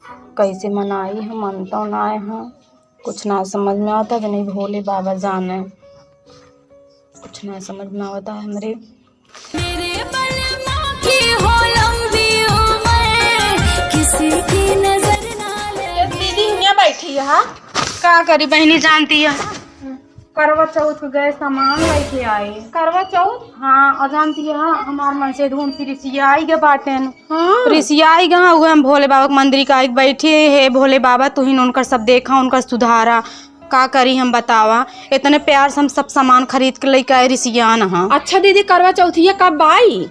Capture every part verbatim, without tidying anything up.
कैसे मनाई हम, मन तो ना है। कुछ ना समझ में आवत है, नहीं भोले बाबा जाने। कुछ ना समझ में आवत है हमरे। मेरे बलमा की हो लंबी उम्र, किसी की नजर ना लगे। दीदी हियाँ बैठी है। का करी बहिनी, जानती है, करवा चौथ के गए सामान लेके आए। करवा चौथ? हाँ, और जानती है, हमार मनसेधू हमसे रिसियाई गए बाटेन। हाँ। रिसियाई गए, उहे हम भोले बाबा के मंदिर का आइके बैठी है, "हे भोले बाबा, तू ही उनकर सब देखा, उनकर सुधारा।" का करी हम बतावा, इतने प्यार से हम सब सामान खरीद के लेके आए, रिसियान हाँ। अच्छा दीदी, करवा चौथिया कब आई?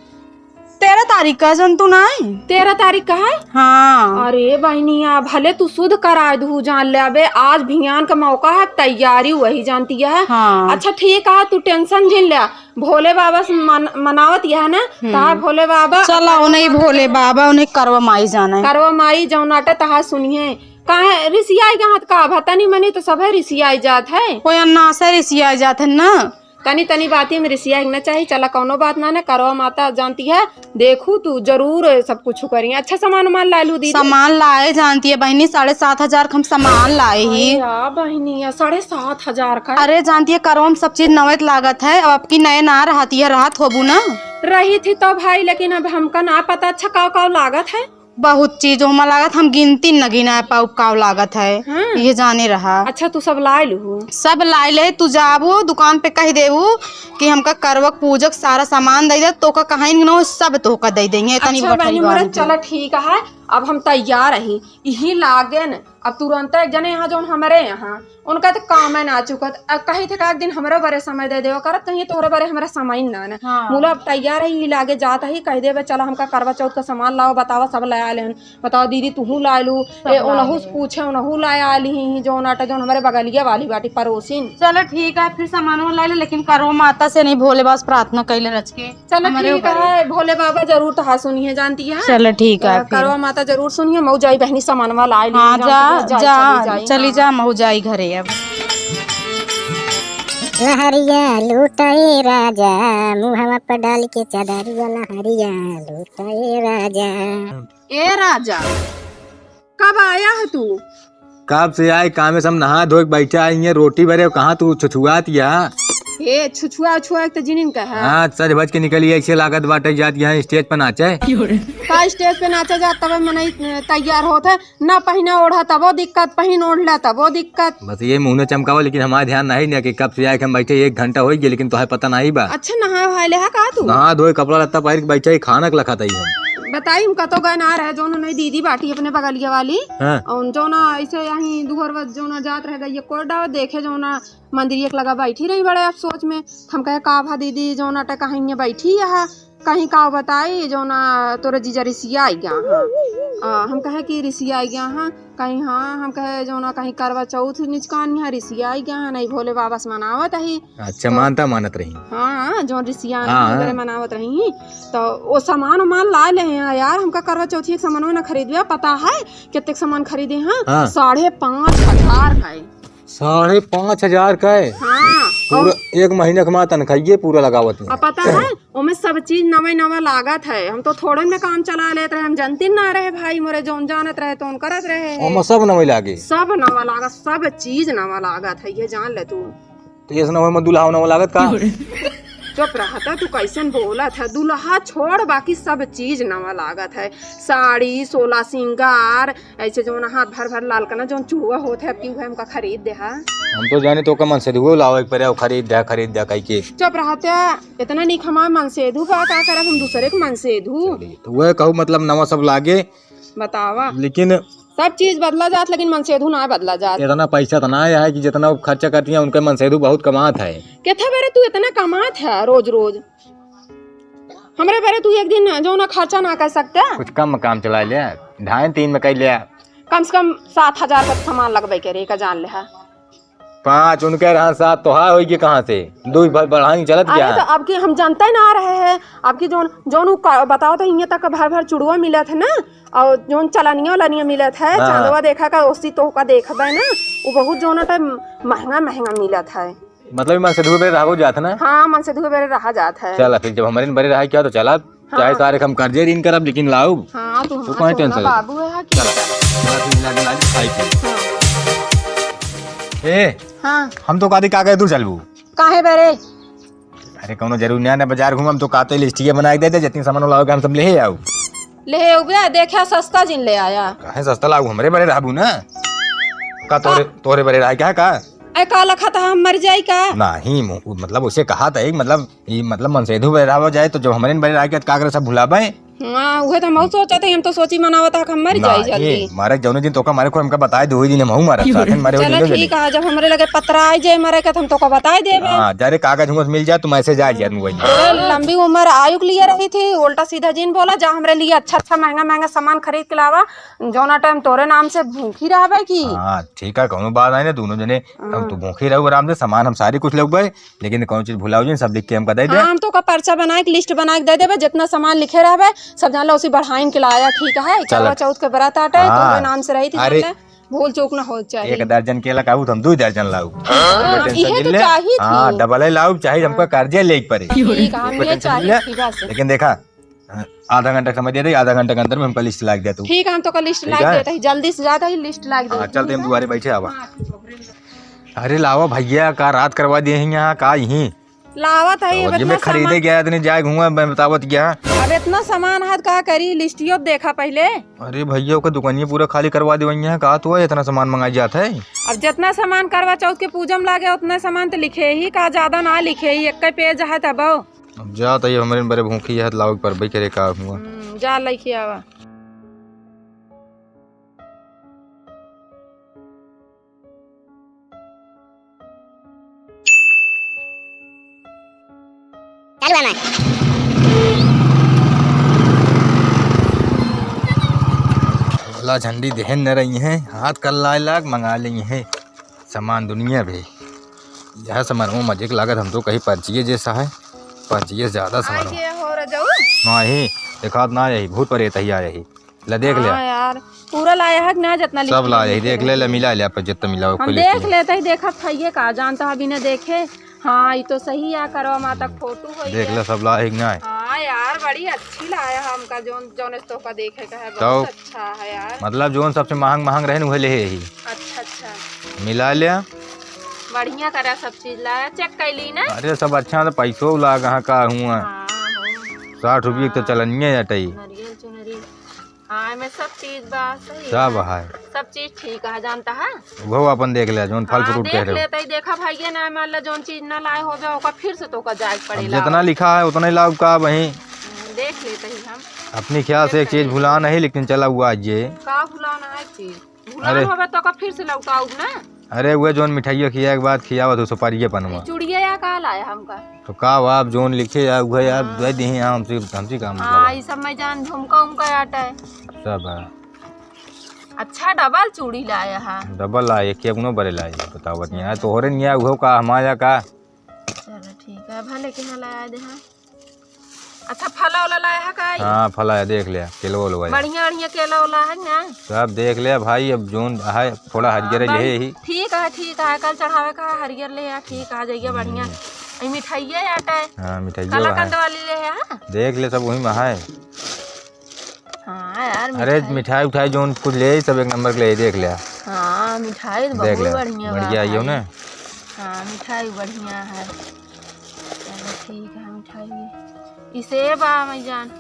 तेरह तारीख का, जन तू ना आई? तेरह तारीख का है? हाँ। अरे बहिनिया, भले तू सुध कराए दू, जान ले, अबे आज भियान का मौका है, तैयारी वही जानती है। हाँ। अच्छा ठीक है, तू tension जिन ले, भोले बाबा से मन-, मनावत यह ना, हम्म। तहा भोले बाबा चला, उन्हें भोले बाबा, उन्हें करवा माई जाना है। करवा माई जौन आटे तहा सुनिए। काहे रिसियाई गए हत का भा? तनी मनी तो सभे रिसियाई जात है। कोई अन्ना से रिसियाई जात है ना। तनी तनी बाती में रिसियाई के ना चाही। चला कौनो बात ना, ना करवा माता जानती है। देखू तू जरूर सब कुछ करी। अच्छा सामान उमान लाए लू दीदी? सामान लाए जानती है बहिनी, साढ़े सात हजार का हम सामान लाए ही। अरे या बहिनी, या साढ़े सात हजार का? अरे जानती है करवा में सब चीज नवत लागत है, अब आपकी नए ना रहती है, रात होबू ना। रही थी तो भाई, लेकिन अब हमका ना पता। अच्छा काव काव लागत है? बहुत चीज ओमा लागत, हम गिनती न गिना पाउब काव लागत है। हाँ। ये जाने रहा। अच्छा, तू सब लाए लूहू? सब लाए ले, तू जाबू दुकान पे कह देबू कि हमका करवक पूजक सारा सामान दे दे, तोका कहीं न सब तोका दे देंगे। इतनी अच्छा, बठरी बहनी मोरे, बानी के। चला ठीक है, अब हम तैयार रही, यही लागे न। अब तुरंत एक जने यहाँ जौन हमरे यहाँ उनका तो काम है ना चुकत। अब कही थे का एक दिन हमरो बरे समय दे देवा करत, तो ये तोहरे बरे हमरा समय ना न। हाँ। मुला अब तैयार है, ई लागे जात है, कह देबे, "चला हमका करवा चौथ का सामान लाओ, बतावा सब लाया लेन, बताओ दीदी तुहू लाए लू, सब ए, लाए ओनहू से ले। पूछे, ओनहू लाया आली ही, जौन आटा, जौन हमरे बगलिया वाली बाटी पड़ोसिन।" चलो ठीक है, फिर सामान वाला ले, लेकिन करवा माता से नहीं भोले बाबा से प्रार्थना कैले रच के। चलो हमरे ठीक ऊपर है, भोले बाबा जरूर तोहार सुनिए, जानती है। चलो ठीक है, अ, फिर। करवा माता जरूर सुनिए, मऊ जाई बहनी सामानवा लाए ली, हाँ, जानती जा, है, जाई, जा, चली जाई, चली हाँ। जा, मऊ जाई घरे अब। लहरिया लूटा ए राजा, मुहवा पर डाल के चादरिया, लहरिया लूटा ए राजा। ए राजा, कब आया है तू? कब से आए, कामे से हम नहा धो के बैठा है, ये रोटी बरे, कहाँ तू छुछुआत या? हे, छुछुआ उछुआ के तो जिनिन कहा। हाँ, सज भज के निकली, ऐसे लागत बाटे जात यहाँ stage पे नाचे। का stage पे नाचे जात, तबे मनई तैयार होत है, ना पहिना ओढ़ा तबो दिक्कत, पहिन ओढ़ला तबो दिक्कत। बस ये मुँह ने चमकावा, लेकिन हमारा ध्यान नहीं ना कि कब से आए के हम बैठे, एक घंटा हो गया, लेकिन तोहे पता नहीं बा। अच्छा, नहा वहा ले हा का तू? नहा धोए, कपड़ा लत्ता पहिर के बैठे, खाना के लखा तई हम। बताई, हम कतो गए ना रहे, जौन उन्हें दीदी बाटी अपने बगलिया वाली। हाँ। और जौन ऐसे यहीं दुहर वत जौन जात रह गई, ये कोरडा देखे जौन मंदिर एक लगा बैठी रही बड़े अफसोच में। हम कहे, "का भा दीदी, जौन अटे कहीं ये बैठी यहाँ, कहीं का बताई, जौन तोरे जीजा रिसिया आई गया हाँ।" आ, हम कहे कि रिसिया आई गया हाँ, कहीं हाँ, हम कहे, "जौन कहीं करवा चौथ निचकान यहाँ रिसिया आई गया हाँ, नहीं भोले बाबा से मनावत ही।" अच्छा, तो मानता मानत रही। हाँ, जौन रिसियान हाँ। वगैरह मनावत रही, तो वो सामान उमान ला ले हैं यार, हमका करवा चौथी एक सामान ना खरीदबे, पता है कितने सामान खरीदे हैं? हाँ। साढ़े पाँच हजार का है। साढ़े पाँच हजार का है? हाँ। पूरा और एक महीना के माँ तनखाइये पूरा लगावत है। अब पता है, ओमे सब चीज नवे नवा लागत है। हम तो थोड़न में काम चला लेत रहे, हम जानती ना रहे भाई मोरे, जौन जानत रहे तो करत रहे। ओमे सब नवे लागे? सब नवा लागत, सब चीज नवा लागत है, ये जान ले तू। तो ये सुनाओ, मैं दुल्हा होने वाला लागत का? चुप रहता, तू कैसन बोलत है? दुल्हा छोड़, बाकी सब चीज नवा लागत है। साड़ी, सोला सिंगार, ऐसे जौन हाथ भर भर लालकना जौन चुड़वा होत है, अब की उहे हमका खरीद दे हा। हम तो जाने तो का मनसेधुओ लावे के परे, खरीद दे, खरीद दे कह के। चुप रहता, इतना नीक हमार मनसेधु बा, का करब हम दूसरे के मनसेधु? चलिए, तो वह कहू मतलब नवा सब लागे। बतावा। लेकिन सब चीज बदला जात, लेकिन मनसेधु ना बदला जात। इतना पैसा तो ना है कि जितना वो खर्चा करती हैं, उनका मनसेधु बहुत कमात है। केथे बेरे तू इतना कमात है रोज रोज? हमरे बेरे तू एक दिन जौन खर्चा ना कर सकते? कुछ कम काम चला ले, ढाई तीन में कर ले। कम से कम सात हजार का सामान लगबे करे, का जान ले है। पाँच उनके रहा, सात तोहार होई के कहाँ से? दो भर बढ़ाई चलत अरे गया। तो अब की हम जानते ना रहे हैं, अब की जौन, जौन उ का-, बताओ तो इहाँ तक भर भर चुड़वा मिलत है ना, और जौन चलनिया उलनिया मिलत है, हाँ। चांदवा देखा का ओसी तो का देखबे ना, वो बहुत जौन है महंगा महंगा मिलत है। मतलब मनसेधु बेरे रहबो जात ना? हाँ, मनसेधु बेरे रहा जात है। चला फिर जब हमारे बरे रहा क्या तो चला, हाँ। चाहे सारे हम कर्जे ऋण करब लेकिन लाउब। हाँ, तू तू हमारा कहीं सोना tension बाबू है कि चला। ए, हाँ। हम तो कहती का कहे तू चलबू? काहे बरे? अरे कौनो जरूरी ना, ना बाजार घूमम तो कहते लिस्टिया बना के दे दे, जितनी सामान लाओगे हम सब ले आओ। ले आओ बे, देखा सस्ता जिन ले आया। काहे सस्ता लाऊ, हमरे बरे रहबू ना। का तोरे, हाँ। तोरे बरे रह क्या का? ऐ का लखा था हम मर जाई का? नहीं, मु-, मतलब उसे कहा था एक, मतलब ई मतलब मनसेधु बरे रहा जाए तो जब हमरे बरे रह के का करे सब भुलाबे? हाँ, उहे तो हम सोचत हई, हम तो सोची मनावत हा कि हम मर जाई नहीं, जल्दी। मारे जौने दिन तोका मारे को हमका बताए दे, वही दिन हमहू मारब, साथे मारे वही चलो दिन ठीक है, जब हमरे लगे पतरा आई जाए मरे के तो हम तोका बताए देबे। हाँ, जा रे कागज हुआ मिल जाए तो मैसेज आ जाए वही। अरे लंबी उम्र आयु के लिए रही थी, उल्टा सीधा जिन बोला, जा हमरे लिए अच्छा अच्छा महंगा महंगा सामान खरीद के लावा, जौना टाइम तोरे नाम से भूखी रहबे की। हाँ, ठीक है, कौनो बात नहीं ना, दोनों जने हम हाँ। तो भूखी रहू आराम से, सामान हम सारी कुछ लेबे, लेकिन कौन चीज भुलाऊ जिन, सब लिख के हमका दे दे। हाँ, हम तोका पर्चा बनाए के, लिस्ट बनाए के दे देबे, जितना सामान लिखे रहबे, सब जान लो उसी बढ़ाइन के लाया, ठीक है? चल। करवा चौथ के बरात आटे, हाँ। तोरे नाम से रही थी, अरे। जान ले, भूल चूक ना हो चाही। एक दर्जन केला कहू तो हम दू दर्जन लाऊ। हाँ, टेंशन इहे ले तो ले। चाही थी। हाँ, डबल ही लाऊ, चाहे हमका हाँ। कर्जे ले के पड़े। ठीक है, हम कोई ये टेंशन चाही ले। ठीक है से। लेकिन देखा, आधा घंटा का समय दे दे, आधा घंटा के अंदर में हमका लिस्ट लाग दे तू। ठीक है, हम तोका लिस्ट ठीक लाग है? देते ही, जल्दी से जाता ही लिस्ट लाग हाँ, देते चलते ही, हम ठीक है? दुआरे बैठे आवा। हाँ, ठीक है। अरे लावा भैया, का रात करवा दिए हैं यहाँ, का यहीं? लावत है, अब अब ये इतना मैं खरीदे सामान गया, इतने जाए घूमा, मैं बतावत गया। अब इतना सामान हाथ का करी, लिस्टियो देखा पहले। अरे भैया, ओकर दुकानिया पूरा खाली करवा दे, यहाँ का तो है, इतना सामान मंगाई जात है। अब जितना सामान करवा चौथ के पूजा में लागे, उतना सामान तो लिखे ही, का ज्यादा ना लिखे ही, एक पेज है तब। अब जा, तो ये हमरे बरे भूखी है, लावे के परबे करे का हुआ। हम्म, जा लइके आवा। चालू है ना? भोला झंडी देहन न रही हैं, हाथ कर लाए लाग मंगा ली हैं। सामान दुनिया भे। यह सामान वो मजे के लागत, हम तो कहीं पर्चिये जैसा है, पर्चिये से ज्यादा सामान हो। आइए हो रजऊ। नहीं, देखात ना यही, भूत प्रेत ही आ यही। ले देख ले। हाँ यार, पूरा लाया है कि ना, जितना सब लिख लाया है, लिखे देख ले, ले रहे। मिला ले, आप जितना मिला हो, हम खोल देख लेते हैं। लेते ही, देखा था ये का, जानता है बिना देखे। हाँ, ये तो सही है, करवा माता फोटो हो देख गया। ले, सब लाया है कि ना है? हाँ यार, बड़ी अच्छी लाया है हमका, जोन, जोन इस तो का देखे का है, तो बहुत अच्छा है यार। मतलब जोन सबसे महंग महंग रहे न, उहे ले ही। अच्छा, अच्छा। मिला ले। बढ़िया करा, सब चीज लाया, चेक कर ली ना। अरे सब अच्छा, तो पैसो लाग, हाँ का हुआ। हाँ, हाँ। साठ रुपये के तो हाँ। चलनिया अटई। नरियल चुनरी। हाँ, एमे सब चीज बा, सही सब बा। है। सब चीज ठीक है, जानता है? वो अपन देख ले, जोन फल हाँ, फ्रूट कह देख रहे हो। लेते ही, देखा भाई, ये ना मान ला, जोन चीज ना लाए होबे, ओका फिर से तोका जाए के अब पड़ेला। जितना लिखा है, उतना ही लाओ का वहीं। हम्म, देख लेते ही हम। अपनी ख्याल से एक चीज भुला नहीं, लेकिन चला हुआ आज ये। का भुलाना है चीज? भुलान अरे। होबे तो ओका फिर से लौटाउब ना। अरे, उहे जोन मिठाइया खिया के बाद खियावत हो, सुपारिये पनवा। ई चुड़िया या का लाया हमका? तो का हुआ, आप जोन लिखे या उहे यार हाँ। दे दिहे यहाँ, हमसे, हमसे काम हाँ, मतलब है। ई सब मैं जान झुमका उमका आटा है। सब है। अच्छा, डबल चूड़ी लाया है। डबल लाए, एक के अपनो बरे लाए, बताओ बतिया। हाँ। तोहरे निया उहो का, हमारा का? चलो ठीक है, भले के यहाँ लाया दे, हाँ। अच्छा, फला वाला लाया है का ई? हाँ, फला है, देख ले, केलवा वाला है। बढ़िया, बढ़िया केला वाला है ना? सब देख ले भाई, अब जोन है, थोड़ा हाँ, हरियर ले बड़ी ही। ठीक है, ठीक है, कल चढ़ावे का हरियर ले आ, ठीक है, जाइए, बढ़िया। हम्म। ई मिठाइया आटा है। हाँ, मिठाइया काला है। कंद वाली ले है, हाँ? देख ले, सब वही में है। हाँ यार, अरे, मिठाई। मिठाई उठाई जोन कुछ ले, सब एक नंबर के ले, देख ले। हाँ, मिठाई तो देख बहुत ले, बढ़िया बढ़िया बा आई हो भाई। ना? हाँ, मिठाई बढ़िया है। चलो ठीक है, मिठाई ये। ई सेब आ, मैं जान।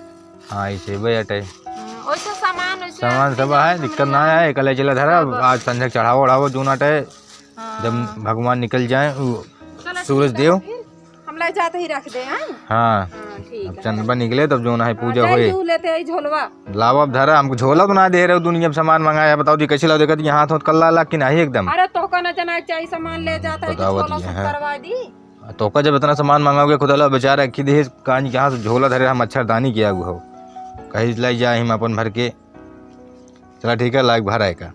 हाँ, ई सेब है, अटे। हम्म, वैसे सामान, वैसे सामान आखिरी सब है, जान दिक्कत हमरे ना यहाँ है, कल चला धरा, सब। आज संझा के चढ़ावा ओढ़ावा, जोन अटे, हाँ। जब भगवान निकल जाए, उ चलो सूरज ठीक है, देव। फिर हम ले जाते ही रख दे, हैं? हाँ। हाँ, ठीक अब है। चंदवा निकले, तब जोन है, हाँ, पूजा जाए होए। जू लेते ही झोलवा। लावा अब धरा, हमको झोला तो ना दे रहे हो, दुनिया में सामान मंगाया, बताओ जी, कैसे लाओ, देखत यहाँ हाथ होत कल्ला लाग कि नहीं एकदम। अरे, तोहका न जना के चाहिए, सामान ले जाता है, बताओ झोला जी, सब हाँ। करवा दी। आ, तोका जब इतना सामान मंगाओगे, खुदा ला बेचारा रखी दे, कान यहाँ से झोला धरे, हम मच्छरदानी किया हुआ हो। कहीं ले जाए हम अपन भर के। चला ठीक है, लाइक भर आए का।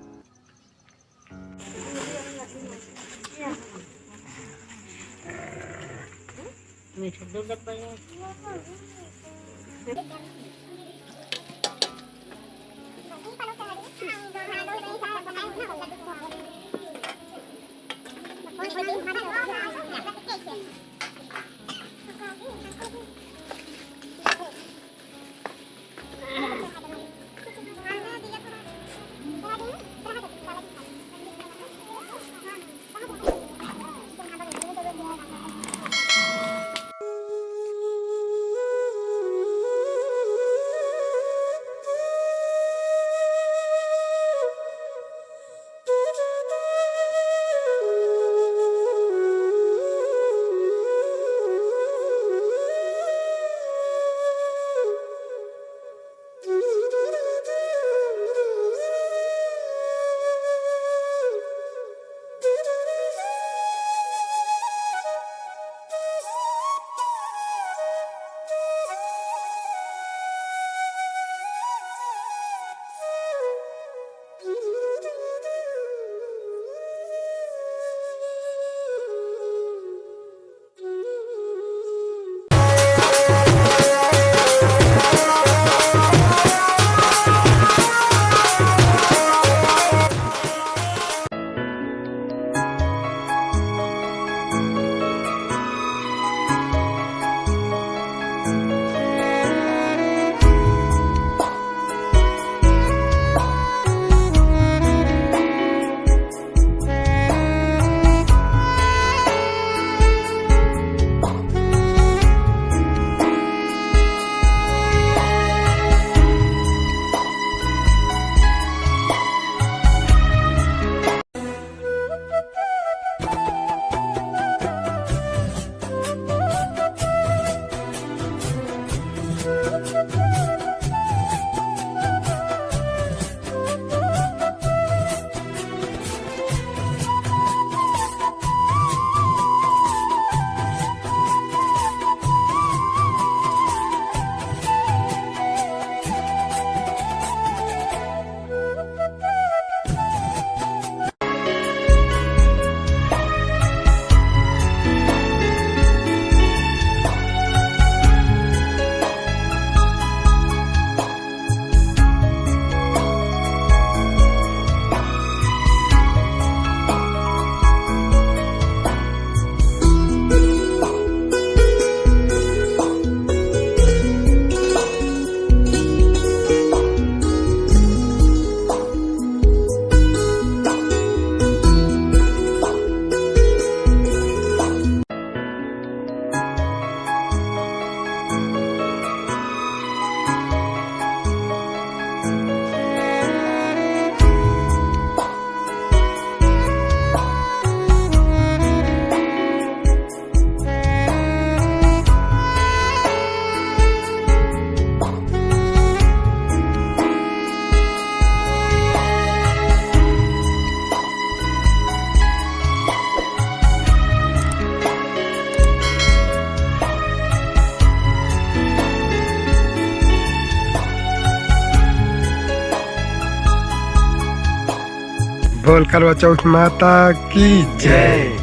बोल करवा चौथ माता की जय।